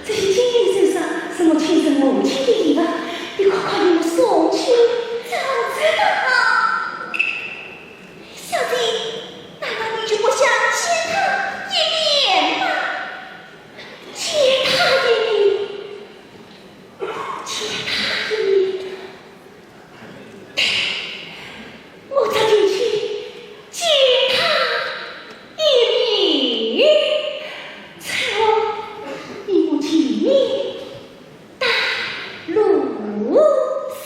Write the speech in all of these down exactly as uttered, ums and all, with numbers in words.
这些金银首饰是我亲生母亲的礼物，你快快与我送去。怎么知道？小姐，难道你就不想见她一面吗？见她一面，见她一面。 我这就去见她一面。采萍，你母亲面带露丝。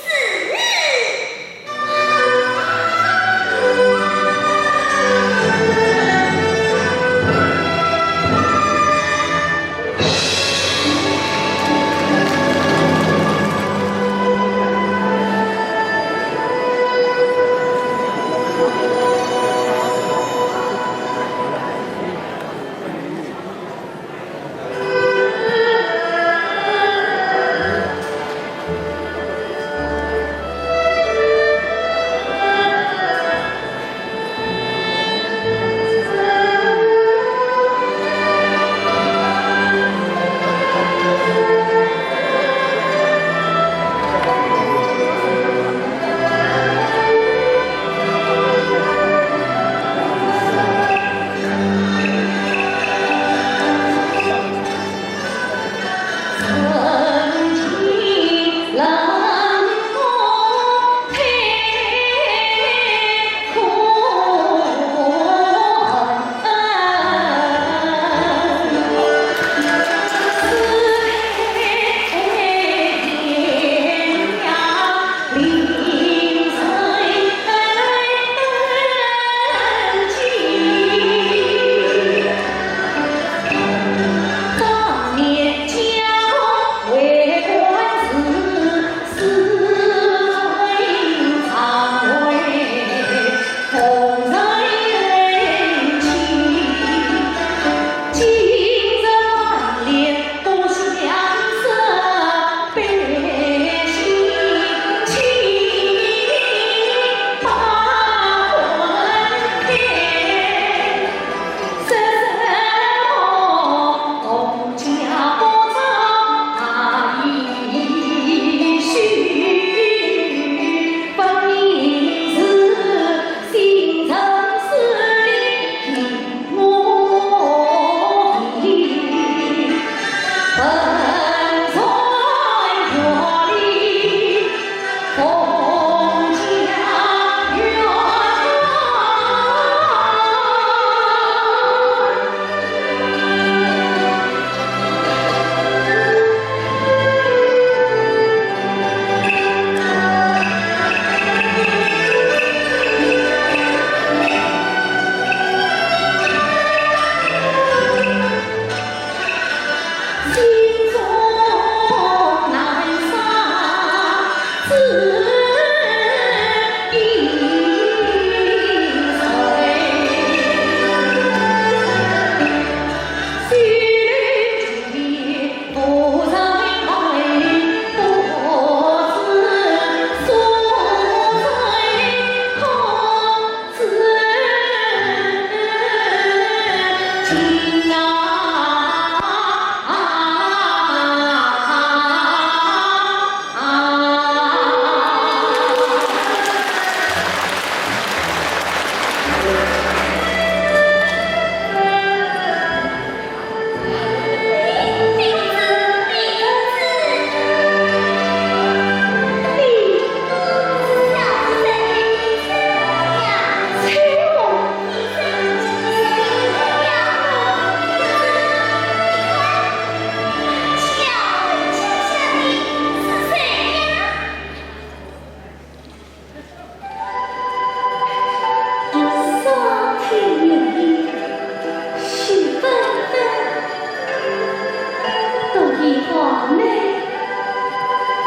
花美，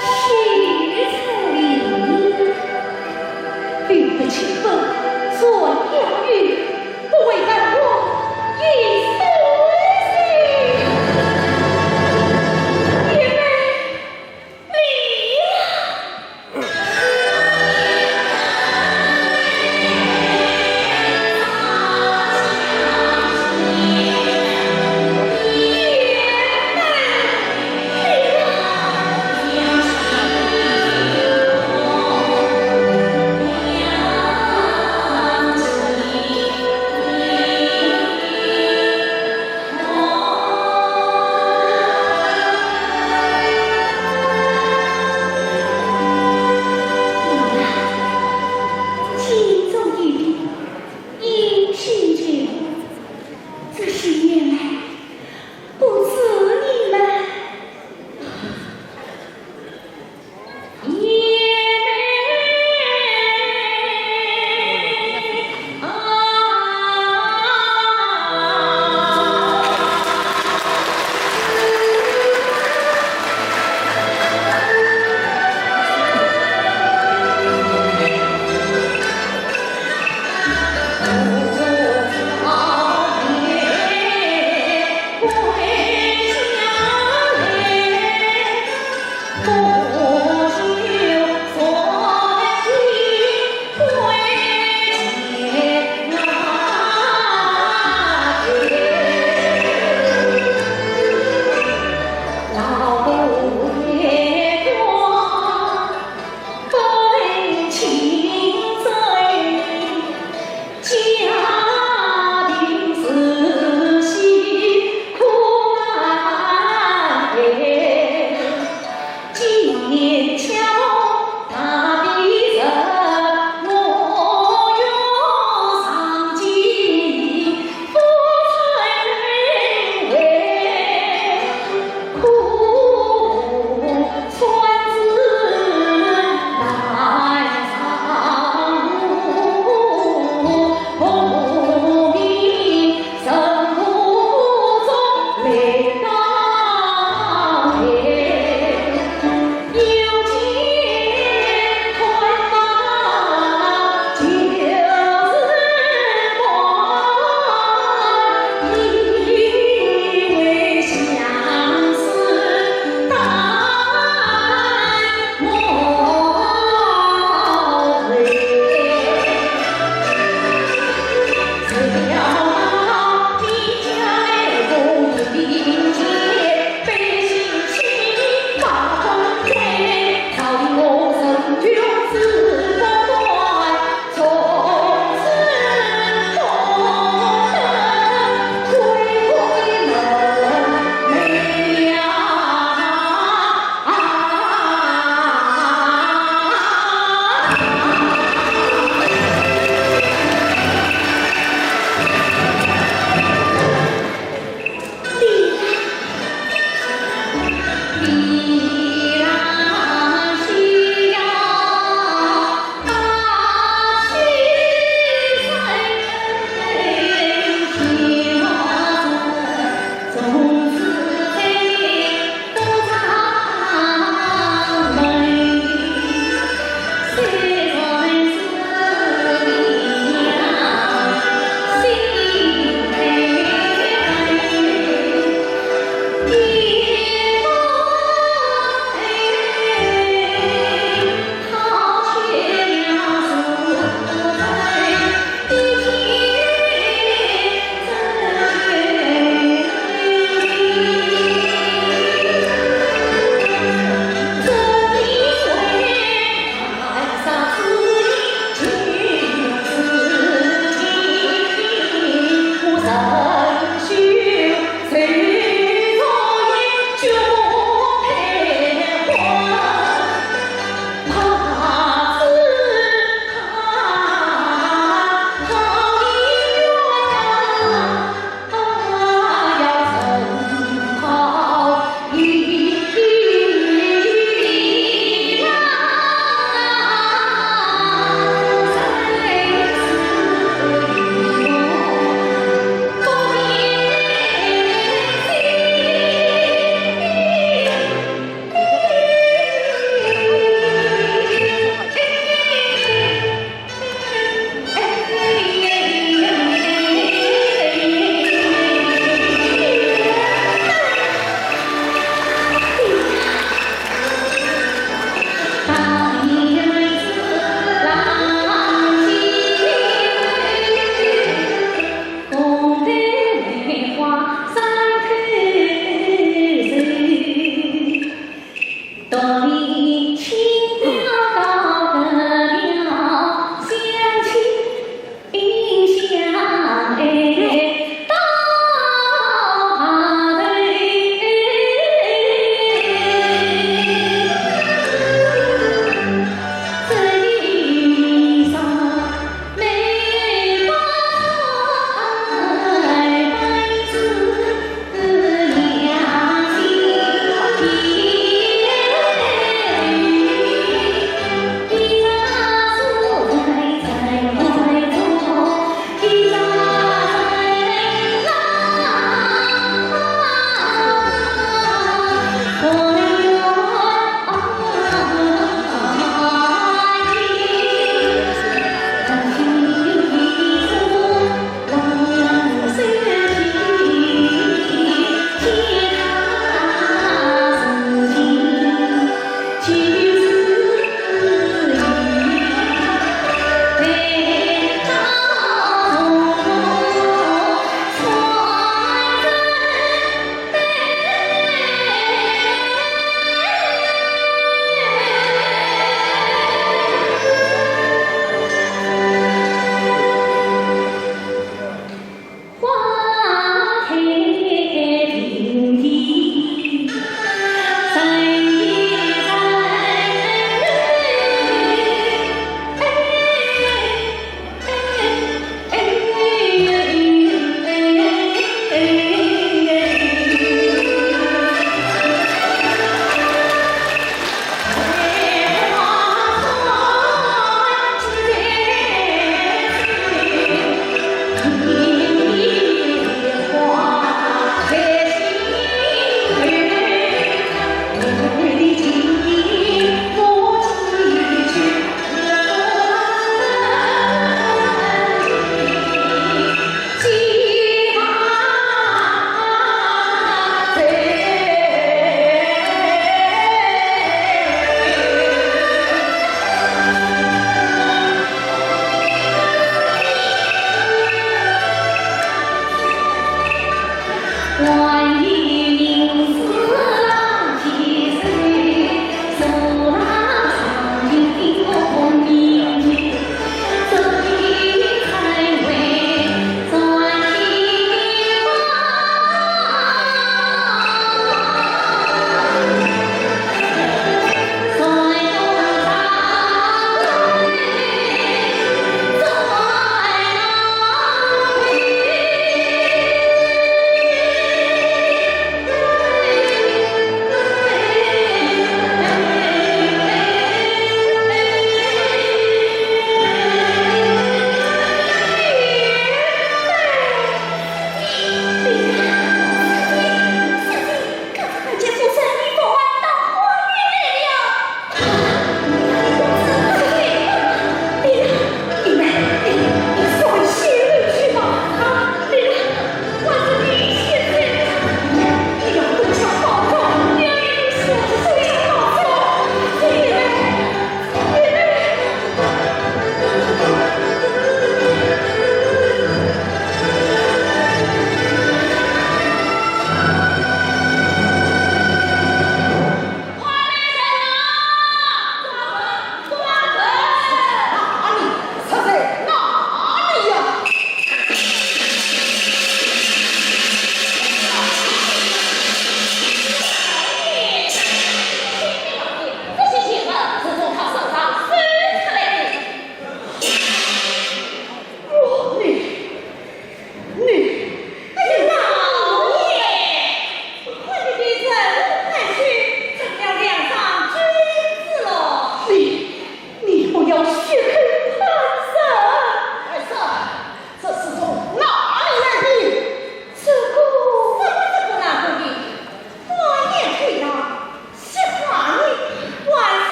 秀才丽，留得青春，传雅韵，不为繁华一世事。贤妹，你呀！ 心中有你，一心求，这些年来，不知你们。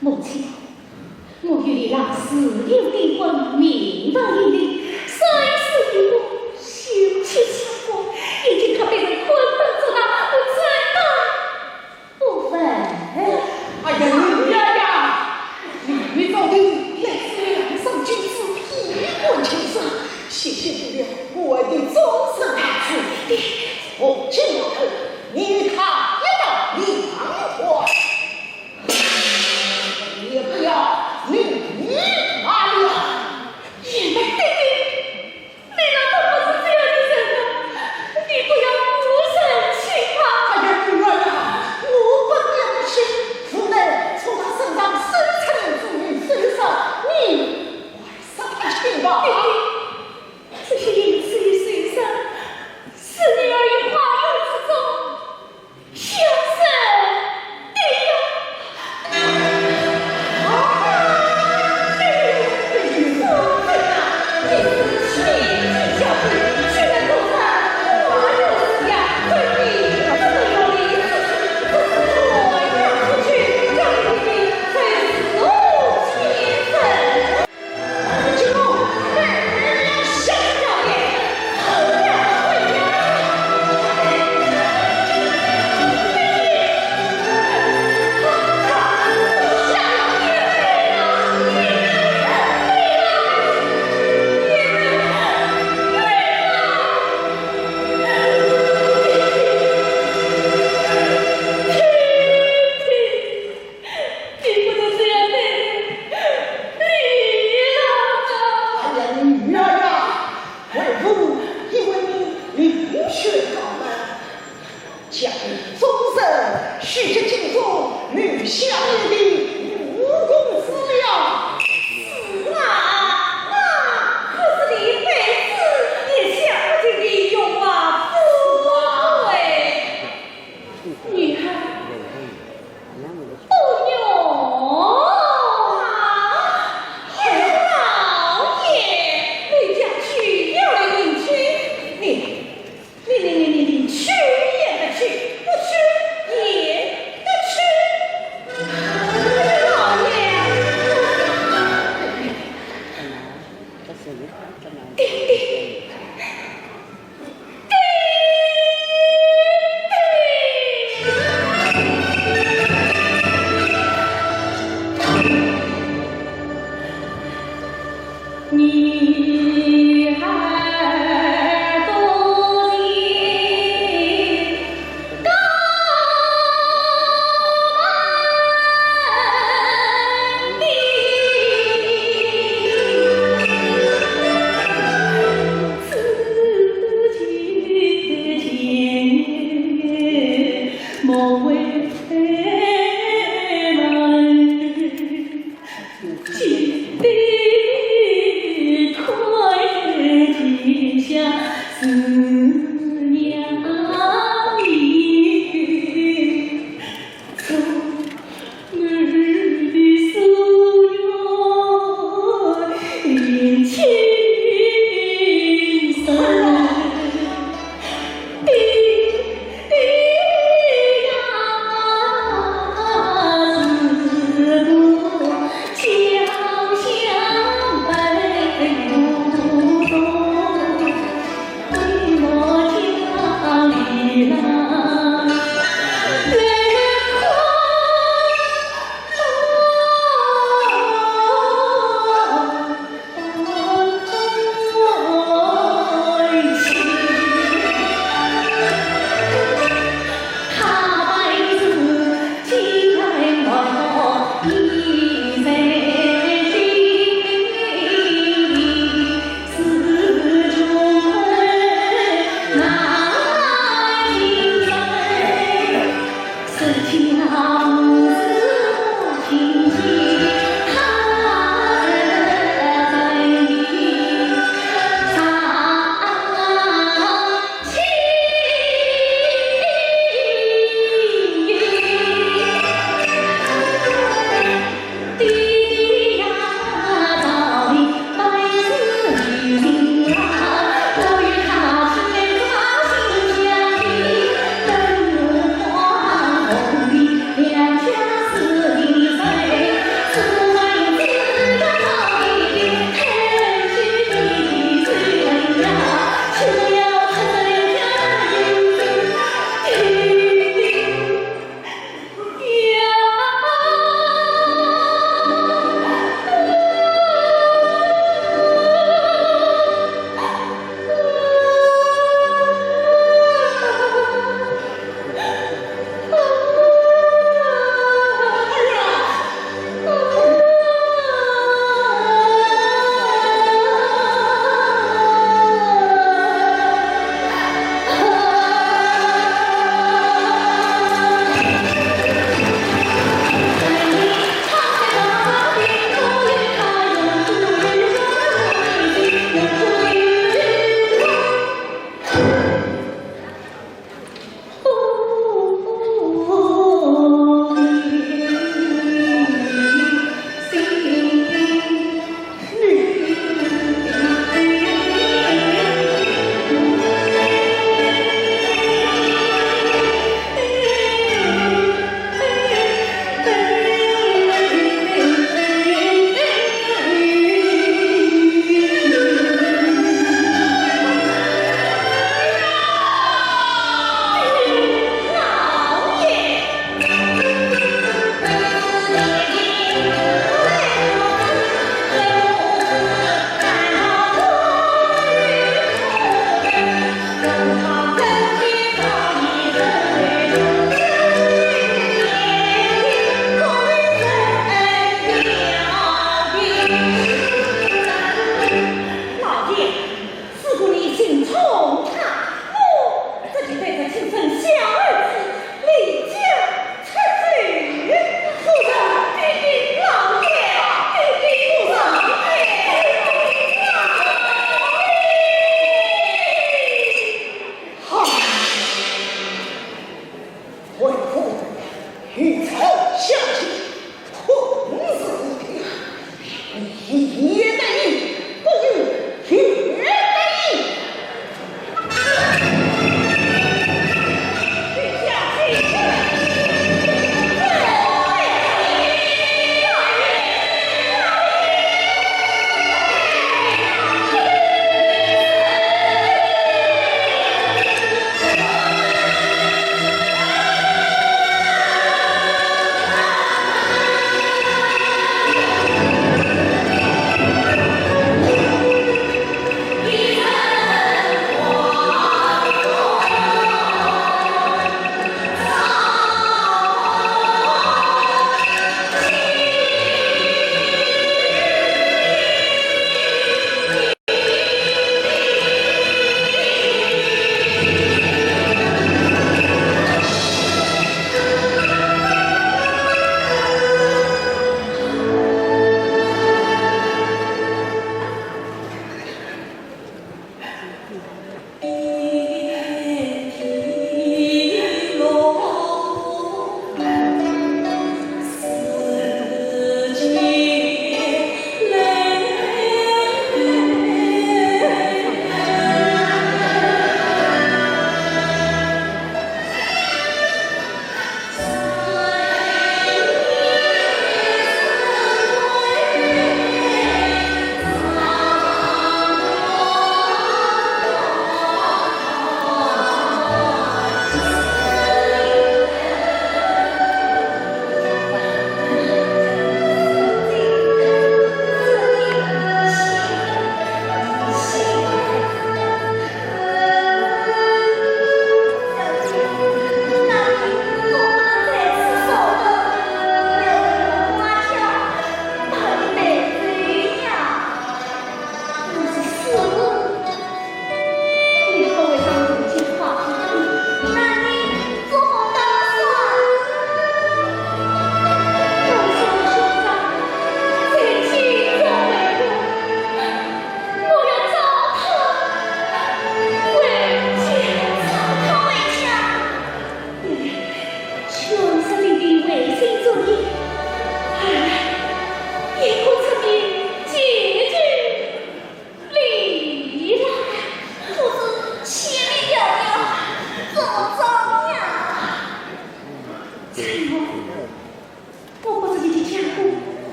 母亲，我与李郎自幼订婚，名堂有礼，生死有我，休戚相关，已经可被人捆绑捉拿，我怎敢不问？哎呀，你呀呀，你早定来自梁上君子，衣冠禽兽，显现不了我的终身大志。从今往后，你与他一刀两断。 也不要你罢了。贤妹，爹爹。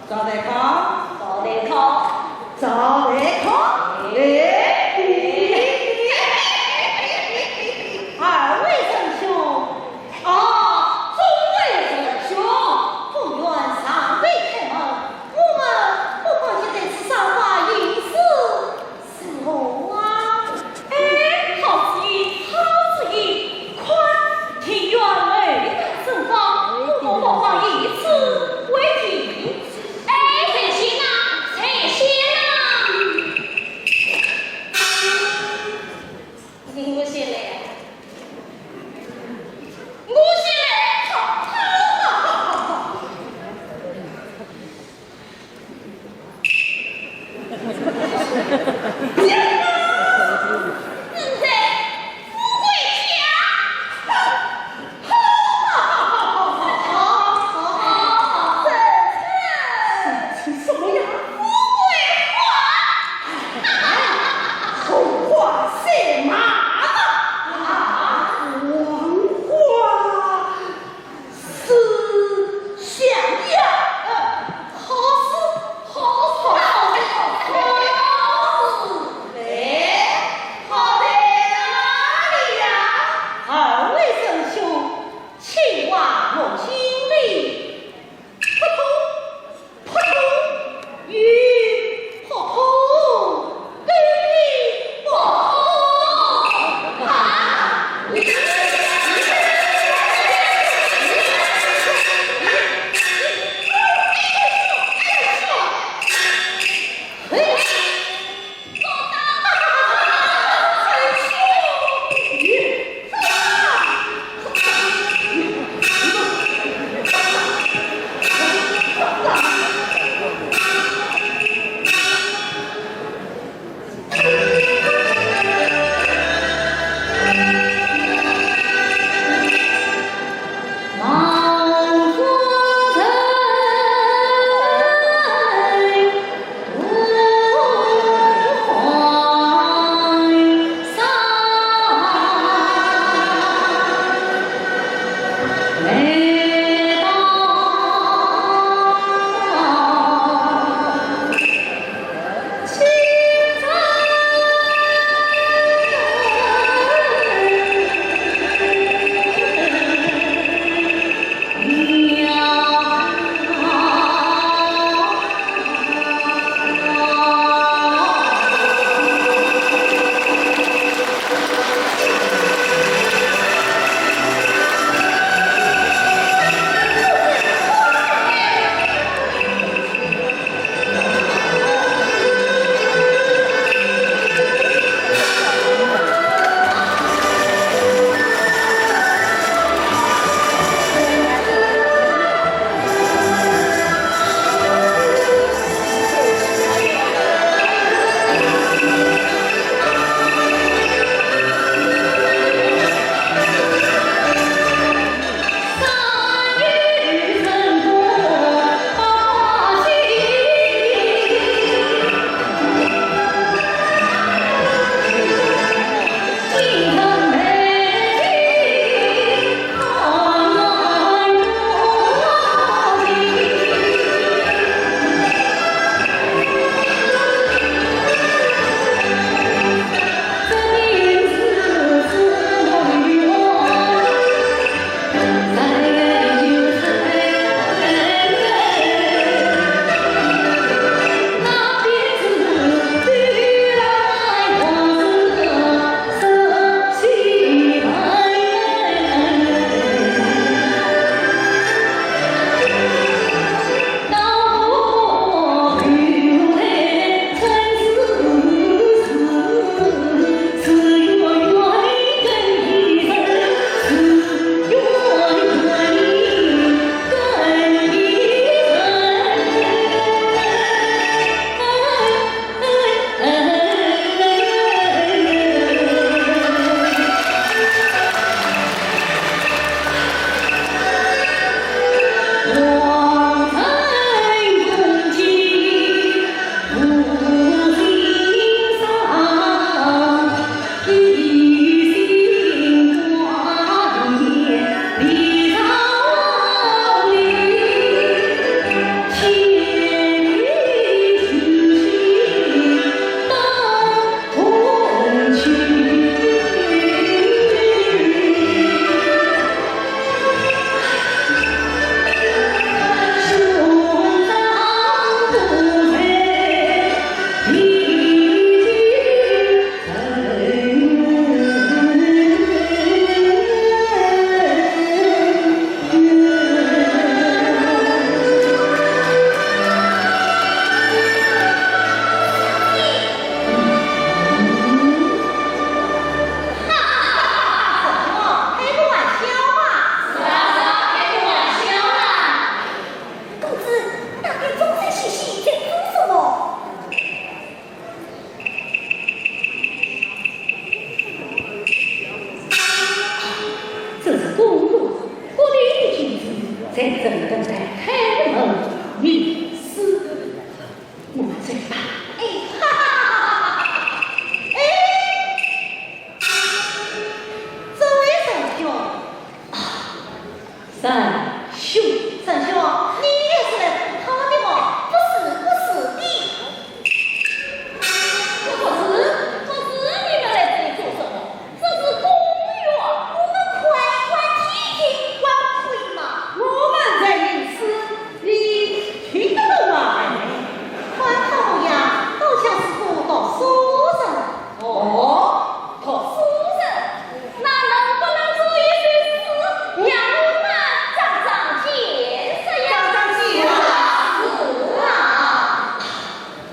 赵代康，赵代康，赵代康，哎，二位仁兄，啊，众位仁兄，凤院尚未开门，我们不妨就在此赏花吟诗，如何啊？哎，好主意，好主意！看，庭院美丽生花，不妨一起为题。哎，对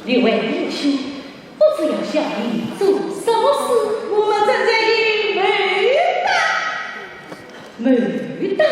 你为父兄，不知要小爷做什么事？我们正在谋打。谋打？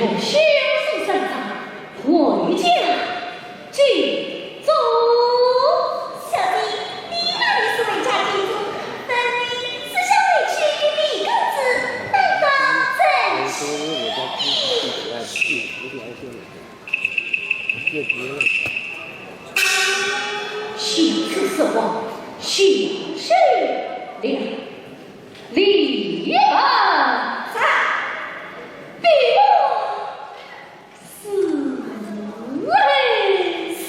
小生上山回家祭祖。小姐，你哪里是回家祭祖？分明是想回去与李公子大打出手。想此说话，小生了。李文在，比我死死。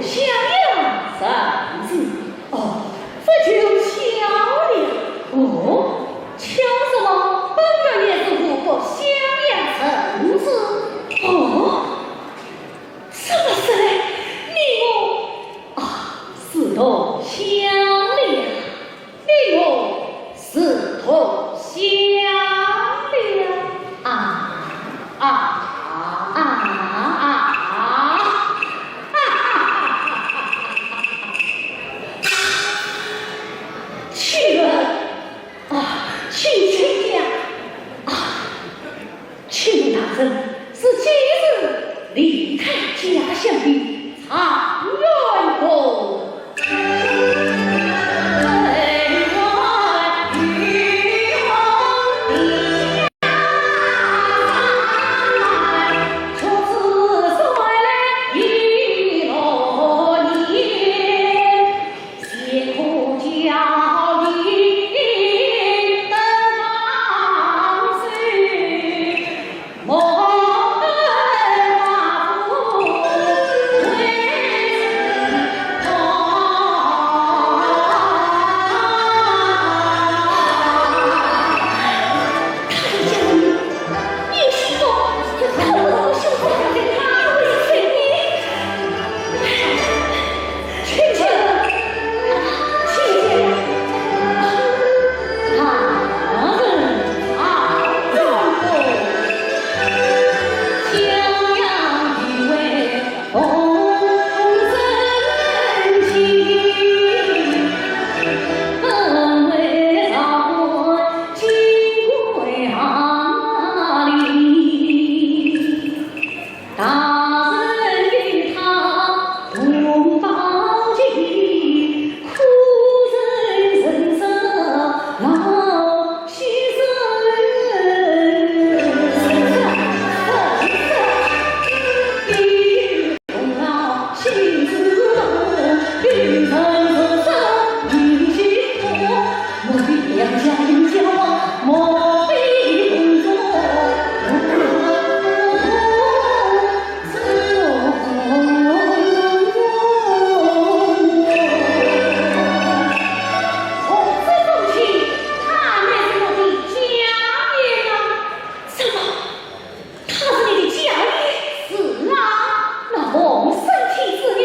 襄阳人氏。哦，这就巧了。哦，巧什么？本院也是个襄阳人氏。哦，什么事嘞？你我，啊，是同乡了。 你我是同乡了。啊，啊，啊，啊，啊。请问，啊，请，请讲。啊， 请问大人是几时离开家乡的状元公？他是你的家人？是啊，那蒙圣天子的，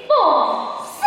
不是。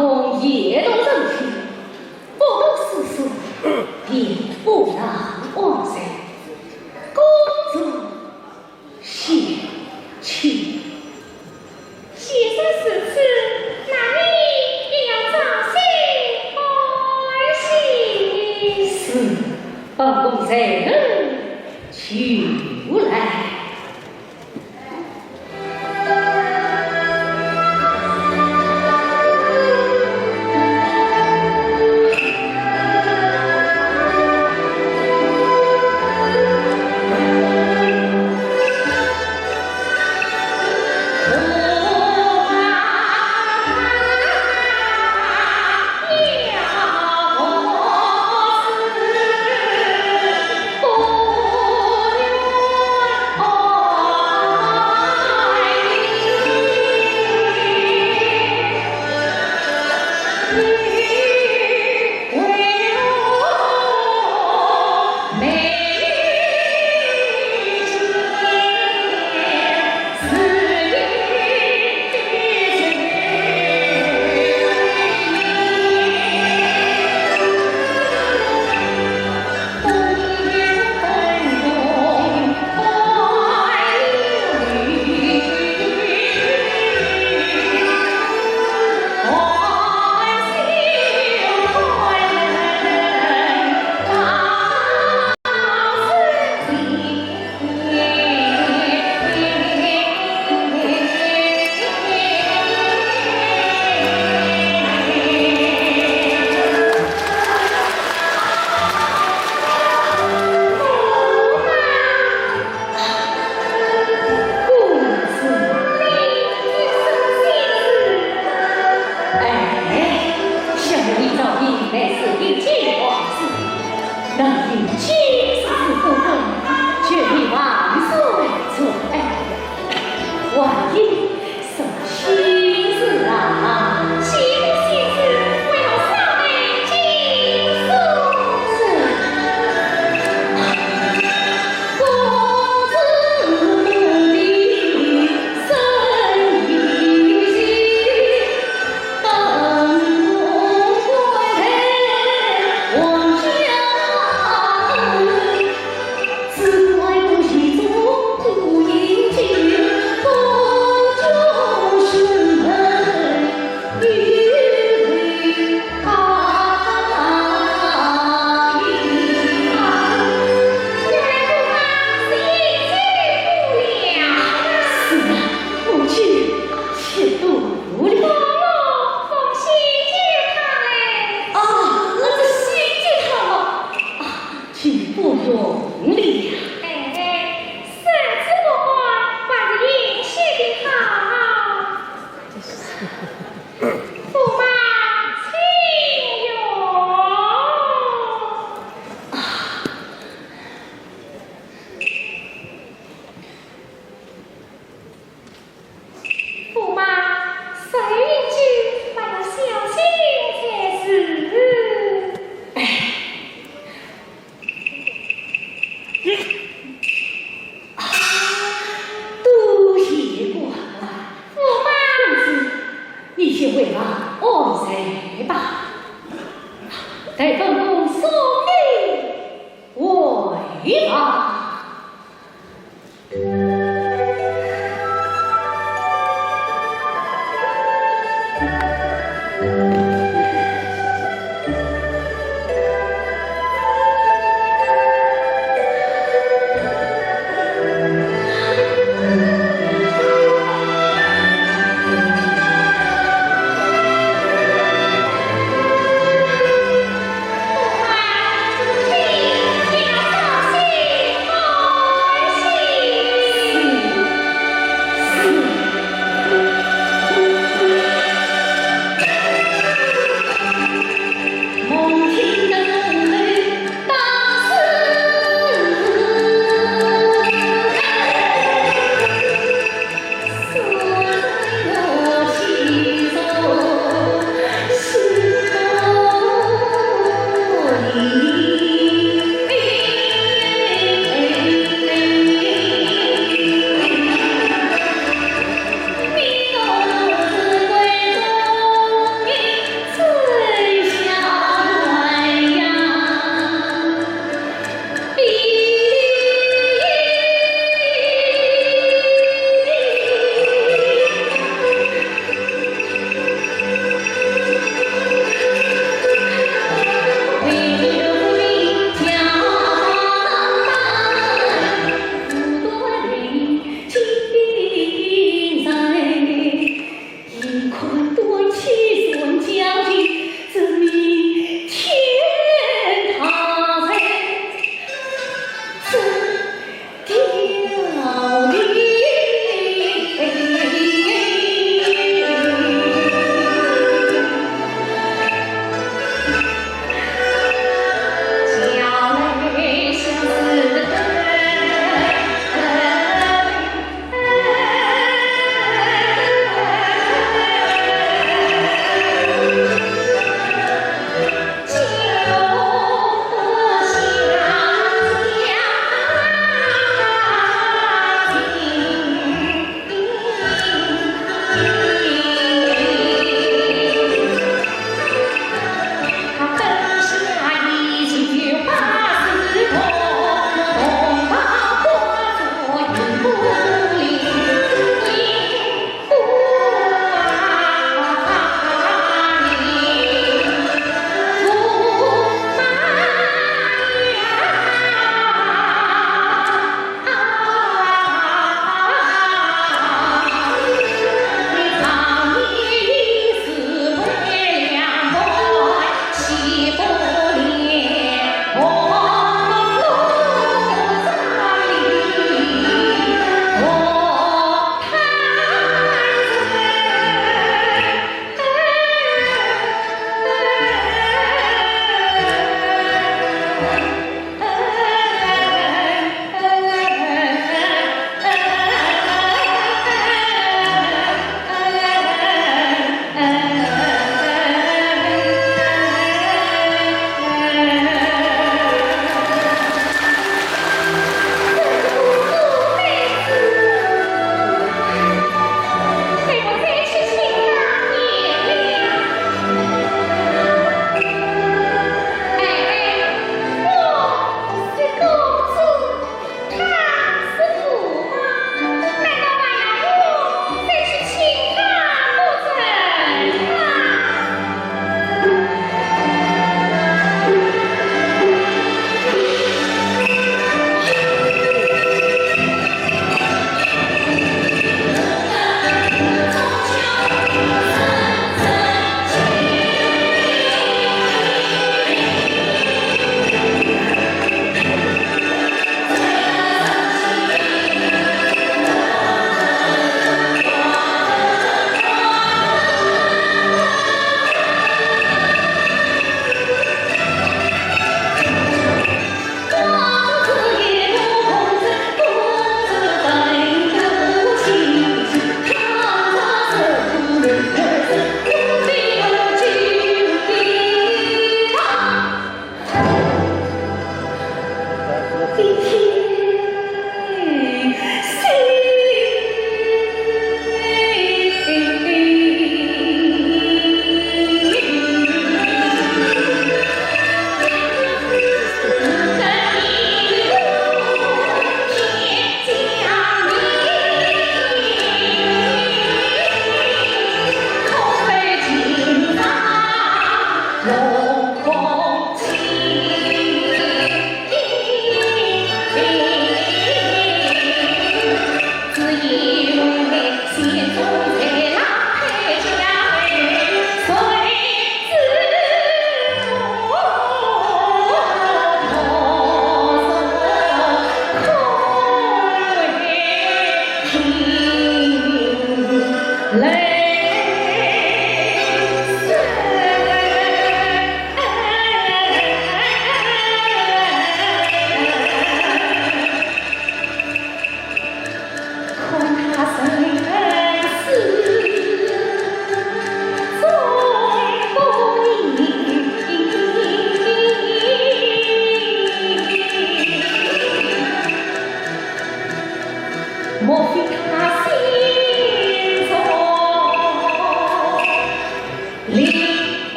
公也动人情，不读诗书，也不能安睡。公主 喜气。既然如此，那你也要早些安歇。是，本宫随后就来。哎，想你早已乃是一介王子， 能有今日之富贵，全凭万岁宠爱。万一什么心事啊？既无心事，为何少年惊慌？是。公子的身已静， 是啊，母亲， 且不留。我奉喜酒汤来。啊，那这喜酒汤啊，啊，请不用了。哎，身子不好，还是饮喜的好。驸马，请用。 驸马，谁饮酒，还要小心才是。哎。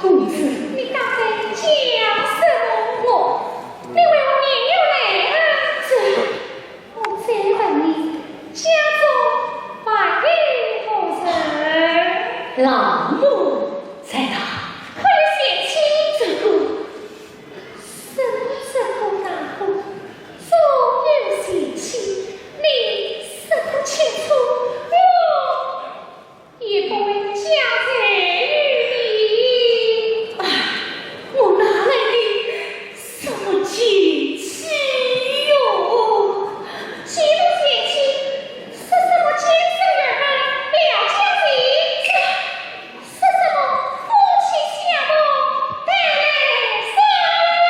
公子，你刚才叫什么？你为何面有泪痕？我再问你，家中还有何人？老母在堂。可有贤妻？这个，什么这个那个，总有贤妻，你说得清楚，我 也不会加罪于你。哎，我哪来的什么贤妻哟？既不贤妻，说什么奸臣怨恨、聊家贼子？说什么夫妻相同，带来杀身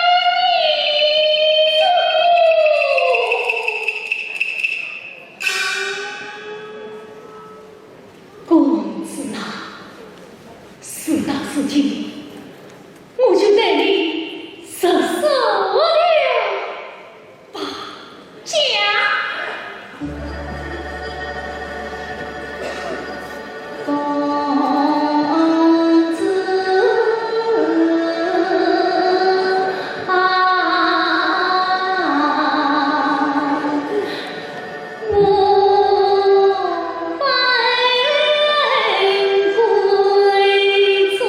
之祸？ 公子啊，事到如今，我就对你实说了吧。讲。公子啊， 我本闺中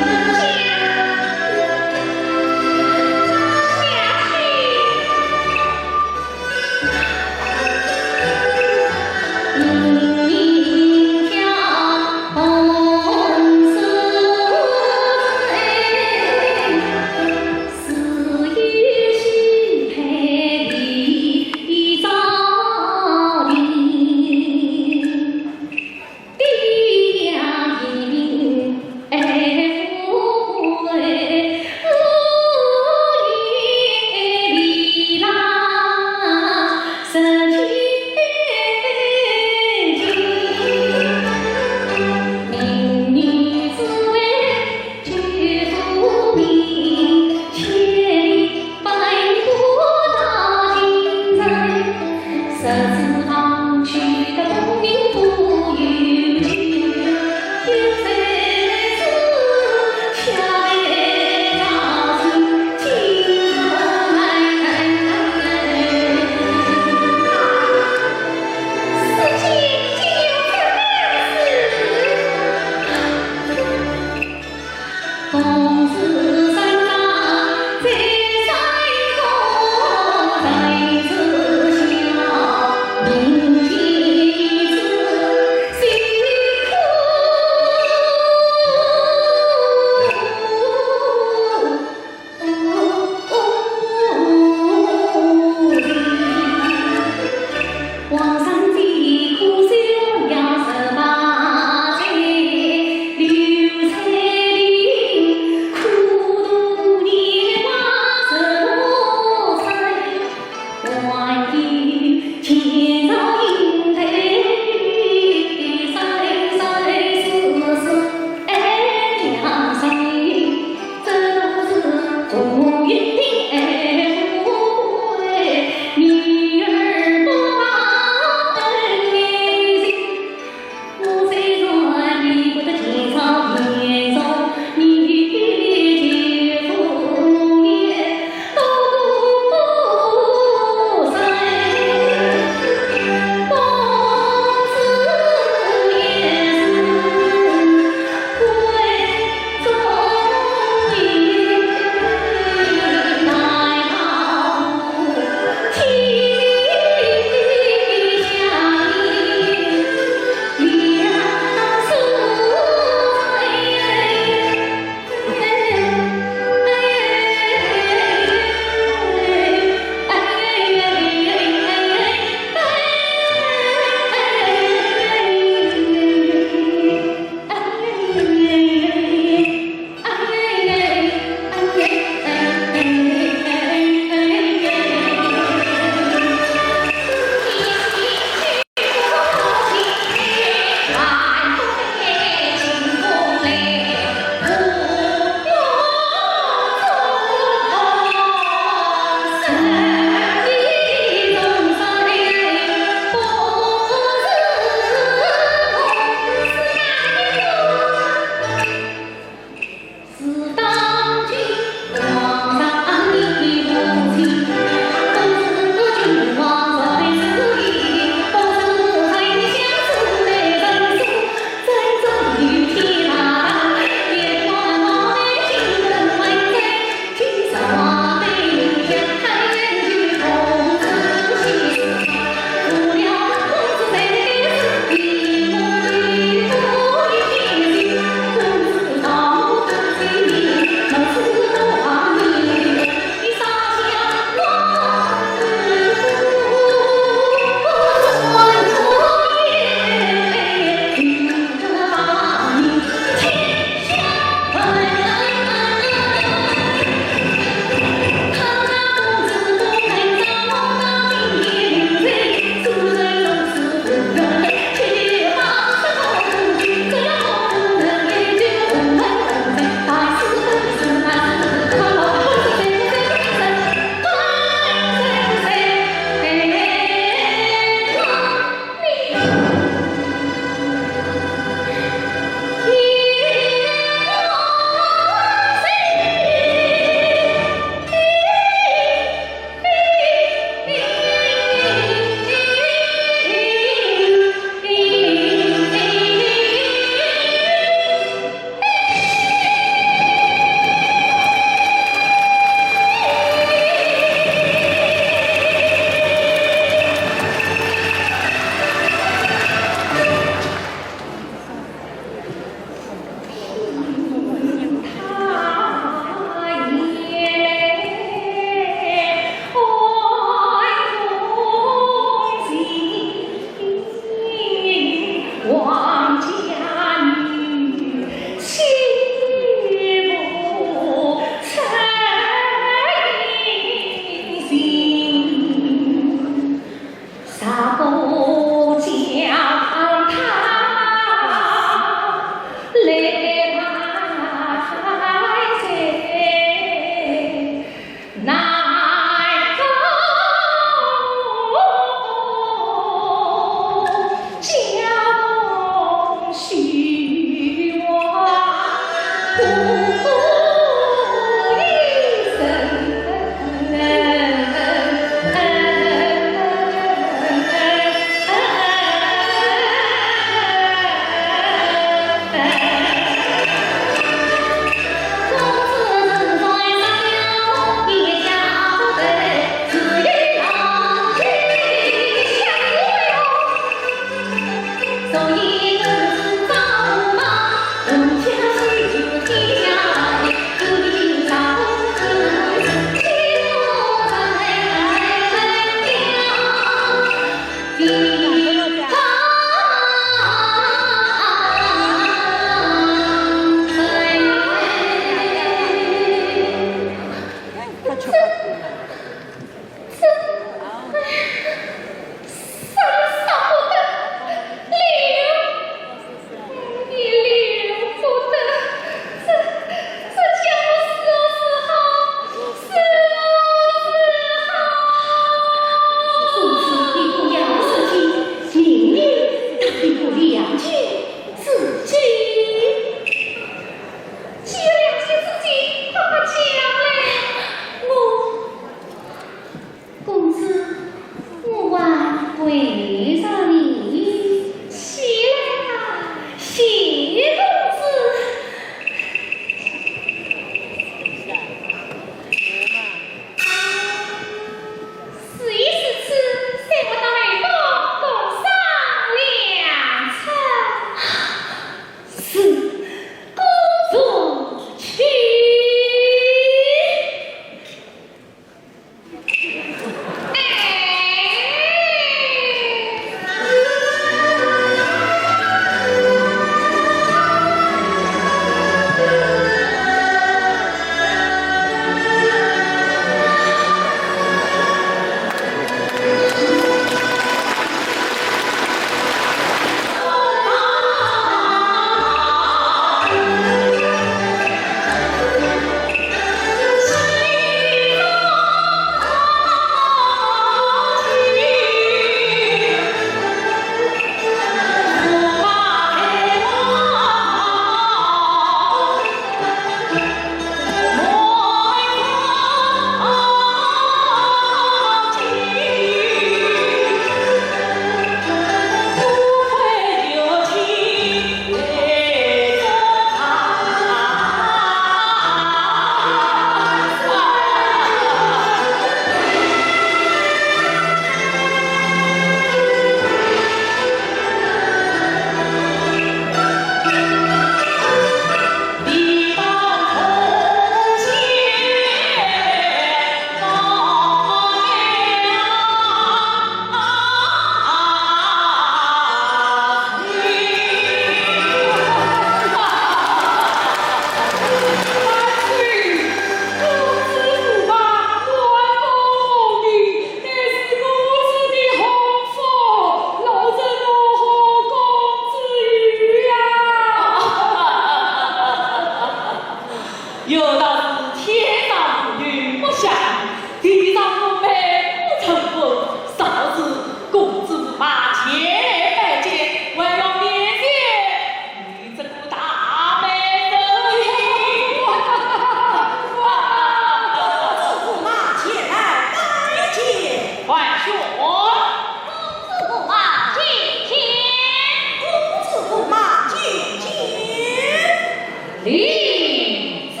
领旨。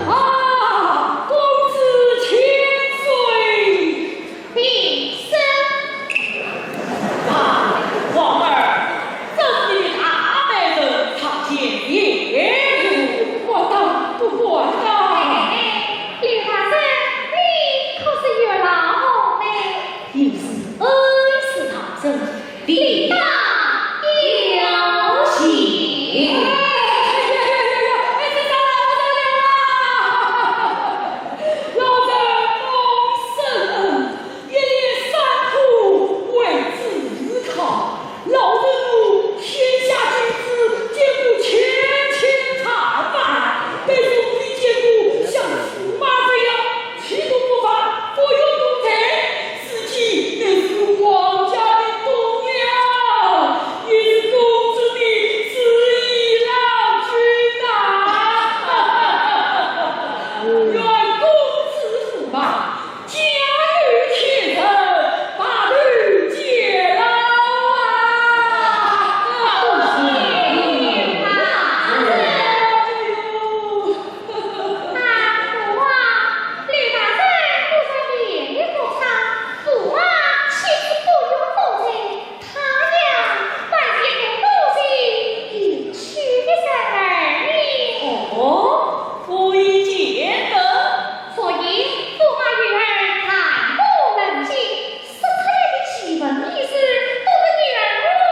啊，公子千岁！平身。啊，皇儿，这是大美人参见。不敢当，不敢当。哎，哎，刘大人，你可是有劳呢？ 你是恩师大人，理当有谢。哎呀呀呀呀！哎，这啥老人啊？老人公圣恩，一连三苦为子依靠，老人我天下君子，见过千千惨败，但从未见过像驸马这样 气度不凡，不用奴才，自己乃是皇家的栋梁，也是公子的知意郎君呐。愿公子驸马加油添柴，白头偕老啊！啊，父王，刘大人果然面面不差，驸马岂是不用多才？他呀，乃是一个多情又趣的人儿呢。哦，何以见得？昨夜驸马与儿谈吐论尽， 说出来的奇闻异事，都是女儿我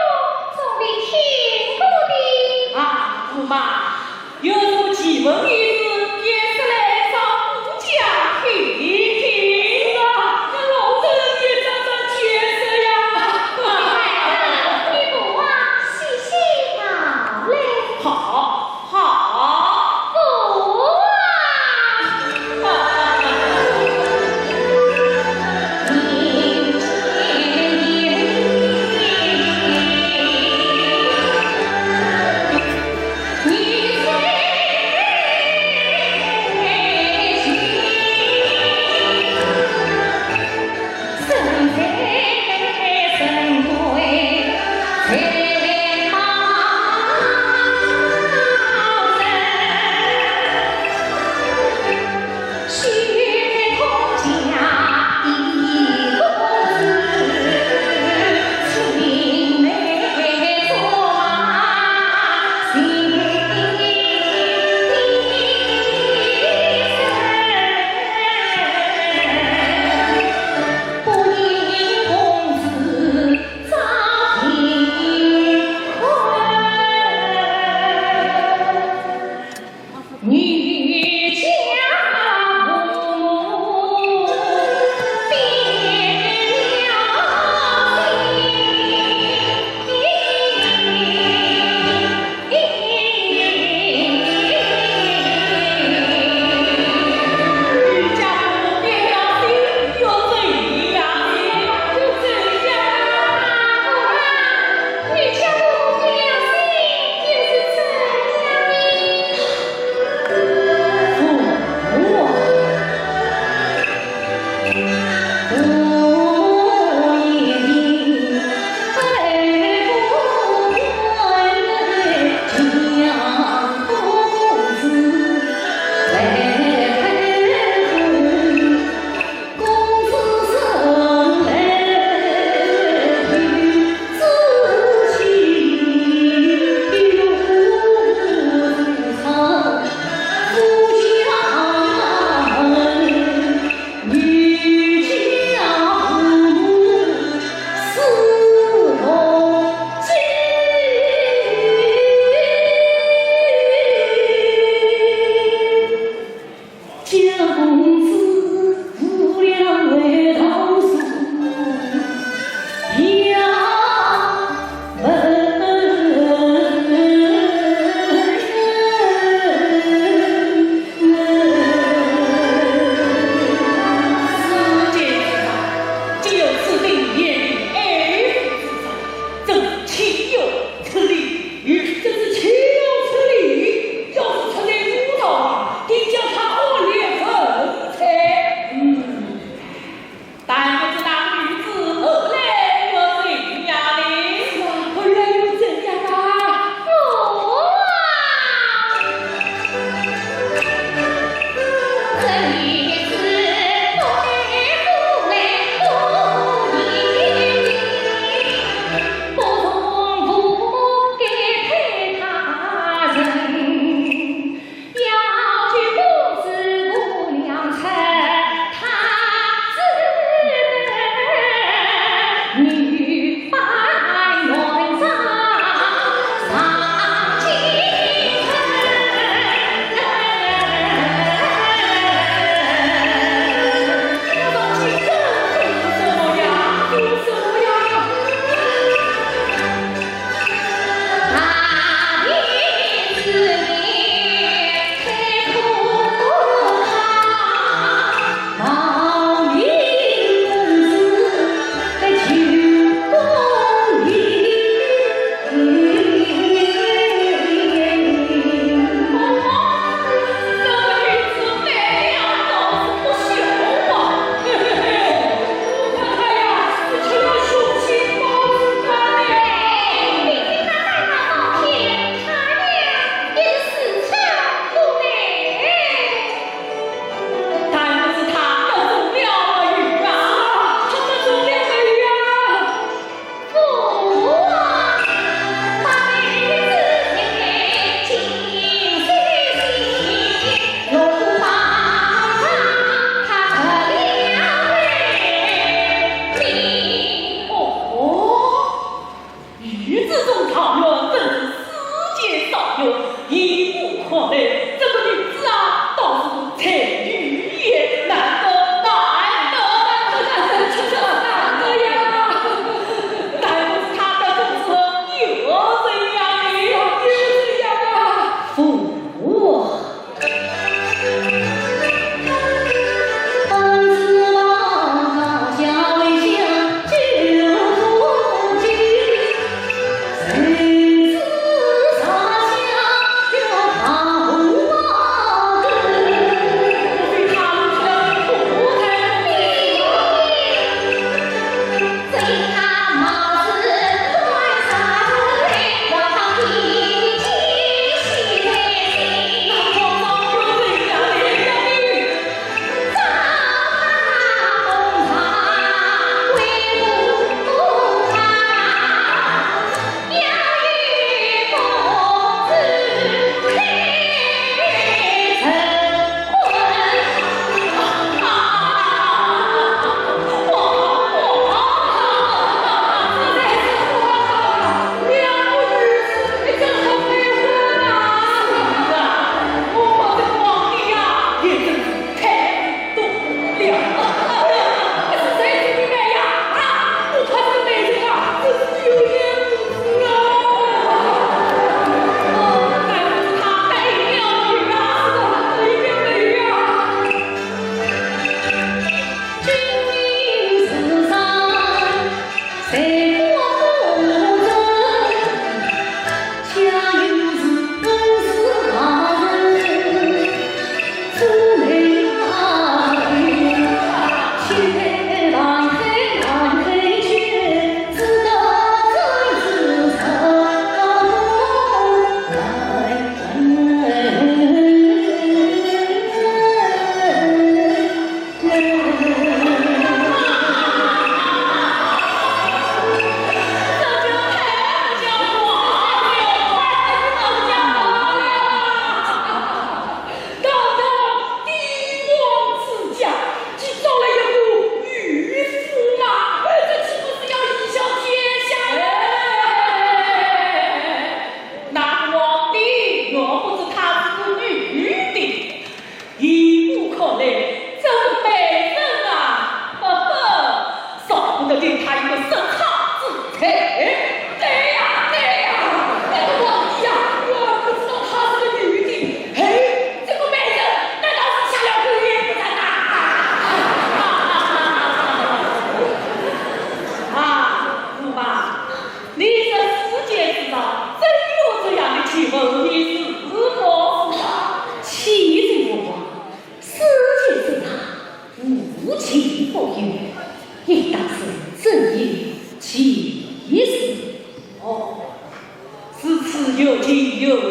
从未听过的。啊，驸马，有什么奇闻异事，便说来让我家听听啊。那老人也长长见识呀。你不妨细细道来。好， 好。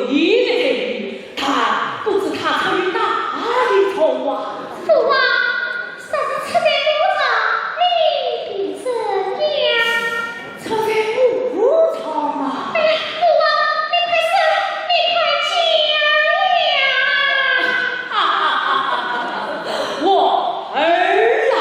一个人，他不知他藏于哪里头啊？父王，若是出在我床，你便怎样？出在我床吗？哎呀，父王，你快说，你快讲呀！哈哈哈哈哈！我儿啊，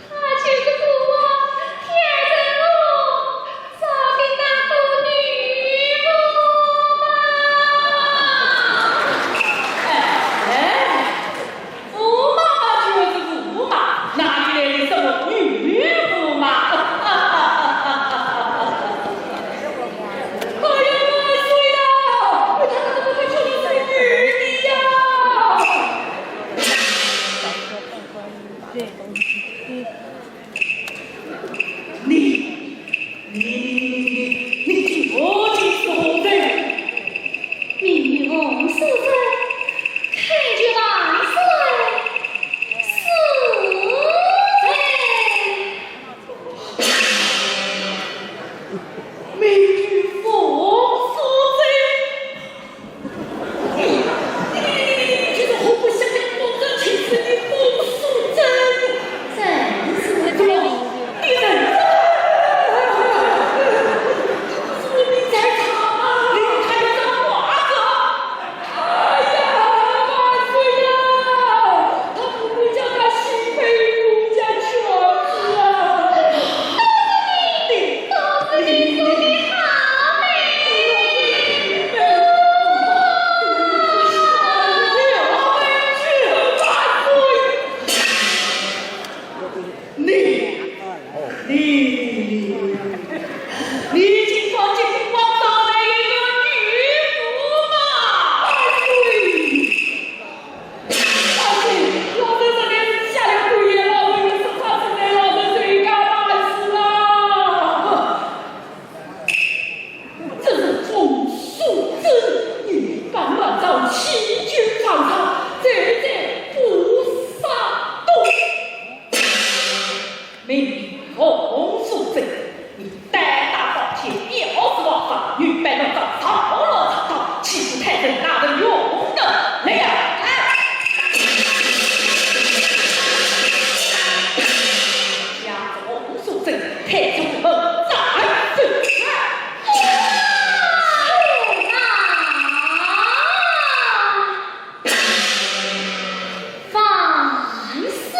她就是父王天生我找的那个女儿嘛。哎，哎，驸马嘛就是驸马，哪里来的什么女驸马？哎呀，万岁呀！她怎么会说是女的呀？ 你，你，你，你，你，你究竟是何人？你与我是谁？看这万岁是谁？ 你与风素贞，你，你，你，你，你就是河北乡下公子，就是你风素贞。真是我的名字。你认得？是你在唱啊？你还在唱啊？ 哎呀，万岁呀！她不会叫她许配于奴家犬子啊！都是你，都是你说的好嘞！万岁！ 你，你，你，你，你竟敢进宫找来一个女驸马！万岁！万岁！老臣实在是下了跪也，老臣实在是老臣罪该万死啊！ 这是风素贞，女扮男装，欺君犯上，罪在不杀动。命令风素贞，你胆大包天，徭死王法，女扮男装，上楼上当，欺负太监，哪能容得了呀？ 将这风素贞推出门，斩首。万岁！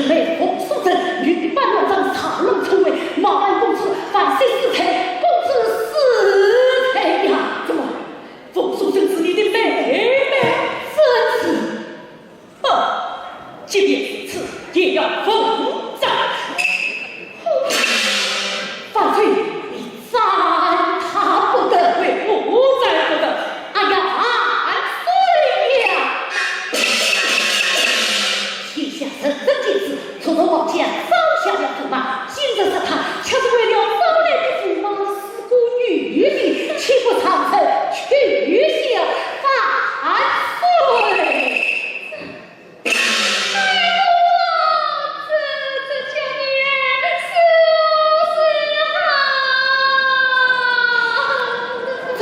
妹凤素贞女扮男装，上楼出位，冒犯公子，犯下死罪，公子死罪呀！怎么，凤素贞是你的妹妹？正是。哼，即便如此，也要问斩。 万岁，你斩他不得。为何斩不得？俺要万岁呀！天下人人皆知，昨日皇家招降了驸马，今日杀他，却是为了招来的驸马是个女的，岂不让人取笑万岁？ 哎呦，这，这叫你如何是好？这，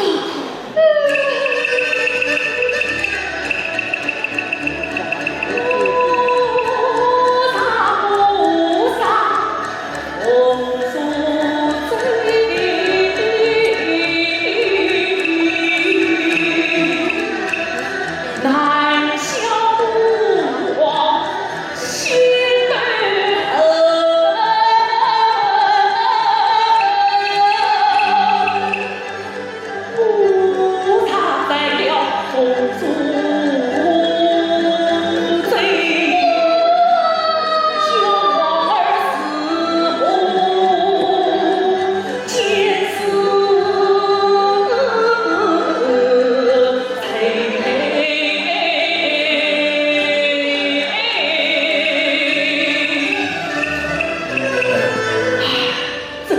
这，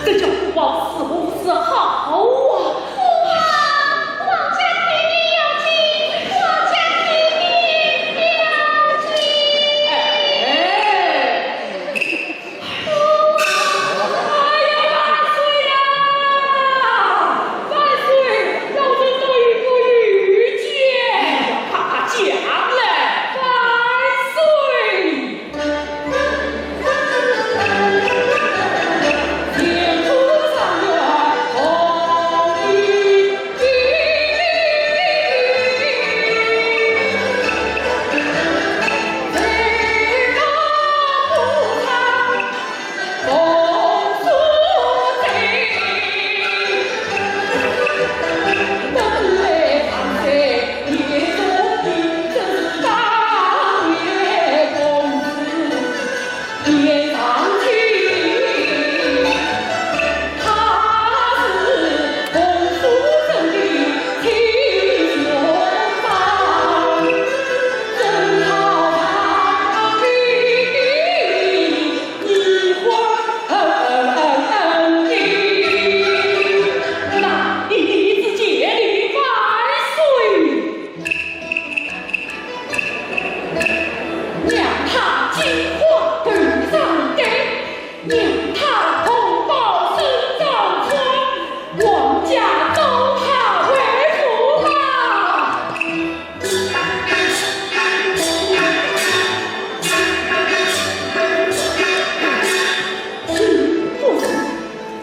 这叫父王如何是好啊！父王，皇家体面要紧，皇家体面要紧。哎，哎呀，万岁呀！万岁，老臣多有不御见。快快讲来。万岁！ 那弟子见礼万岁。让他金花头上戴，让他红宝手上穿，皇家都怕为父啊！ 是不是？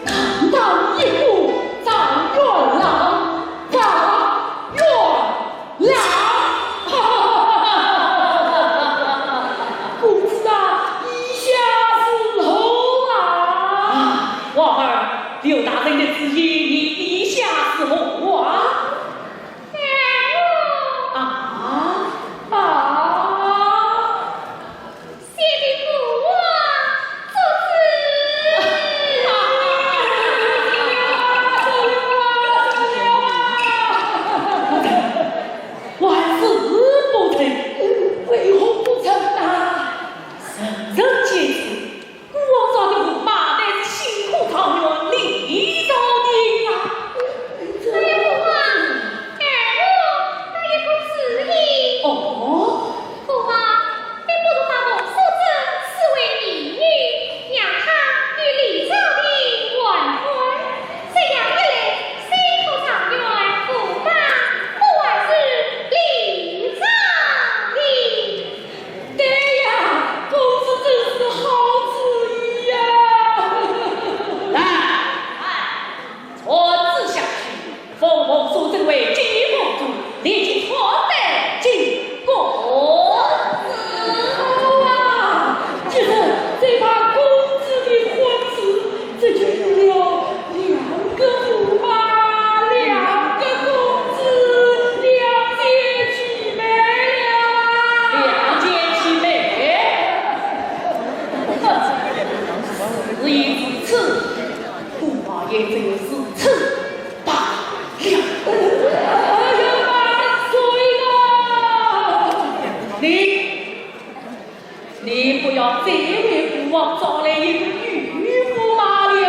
堂堂一个状元郎，状元郎！公子啊，意下如何啊？啊，王儿，刘大人的旨意，你意下如何啊？啊，啊。 谢谢父王做主。还是不成？为何不成啊？人人皆知，孤王召的驸马乃是新科状元李兆廷啊。哎呀，父王，儿我有一个主意。哦？ 父王，你不如把凤素贞视为义女，让她与李兆廷完婚。这样一来，新科状元驸马不还是李兆廷？对呀，公子真是好真是吃罢了。哎呀，万岁啊！你，你不要再为父王招来一个女驸马了。